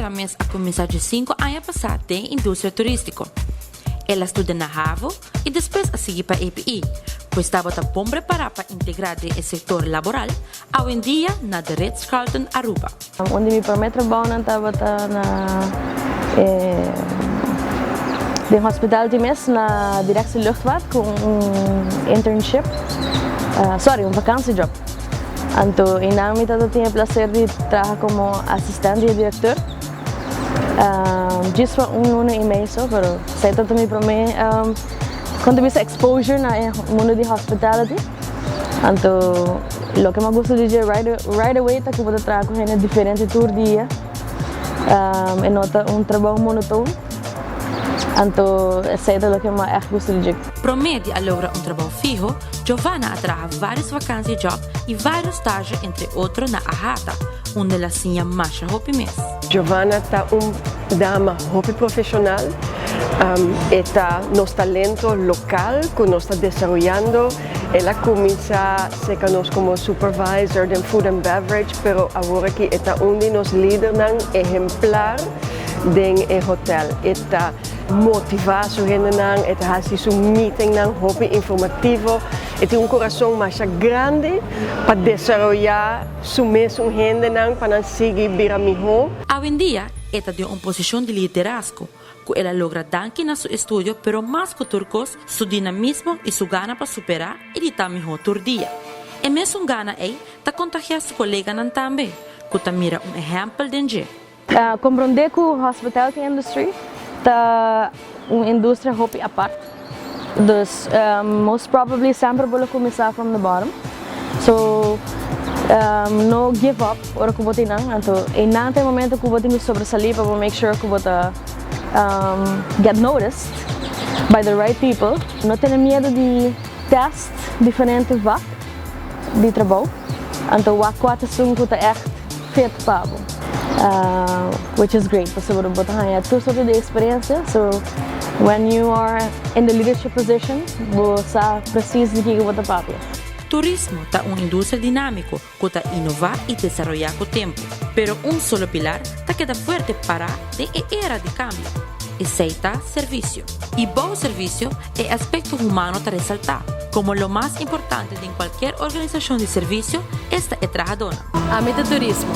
carera mes a cuminsa 5 aña pasa den industria turistico. El a studia na HAVO y despues a sigui pa EPI, pues tabata bon prepara pa integra den e sector laboral, awendia na The Ritz-Carlton Aruba. Un di mi prome trabounan tabata na den hospitality mes na Directie Luchtvaart cu un internship, sorry, un vakantiejob. Anto einan mi tabata tin e placer di traha como asistente di e directeur. Djis pa un luna y mei so, pero esey tabata mi prome con ta bisa exposure na e mundo di hospitality. Anto loke mi a gusta di dje right away ta cu bo ta traha cu hende diferente tur dia. E no ta un trabou monotoon. Anto esey ta loke mi a echt gusta di dje. Prome di a logra un trabou fiho, Giovanna a traha varios vakantiejob y varios stage, entre otro na AHATA, unda el a siña masha hopi mes. Giovanna ta un dama hopi profesional, e ta nos talento local cu nos ta desaroyando. El a cuminsa cerca nos como supervisor den food and beverage, pero awor aki e ta un di nos lidernan ehemplar den e hotel. E ta motiva su hendenan, e ta haci su meetingnan hopi informativo. E tin un curason masha grandi pa desaroya su mesun hendenan pa nan sigui bira miho. Awendia e ta den un posicion di liderazgo cu el a logra danki na su estudio, pero mas cu tur cos, su dinamismo y su gana pa supera y di ta miho tur dia. E mesun gana ey ta contagia su coleganan tambe, cu ta mira un ehempel den dje. Comprende cu hospitality industry ta un industria hopi apart. Dus most probably semper bo lo cuminsa from the bottom. So no give up ora cu bo tin nan. Anto einan ta e momento cu bo tin cu sobresali pa bo make sure cu bo ta get noticed by the right people. No tene miedo di test diferente vak di trabou. Anto wak cua ta esun cu ta echt fit pa bo. Which is great, pasobra bo ta haña tur sorto di experiencia. So when you are in the leadership position, bo sa precies di kico bo ta papia. Turismo ta un industria dinamico cu ta innova y desaroya cu tempo, pero un solo pilar ta keda fuerte para den e era di cambio. Esey ta servicio. Y bon servicio, e aspecto humano ta resalta como lo mas importante den cualkier organisacion di servicio, esta e trahadornan. Ami ta turismo.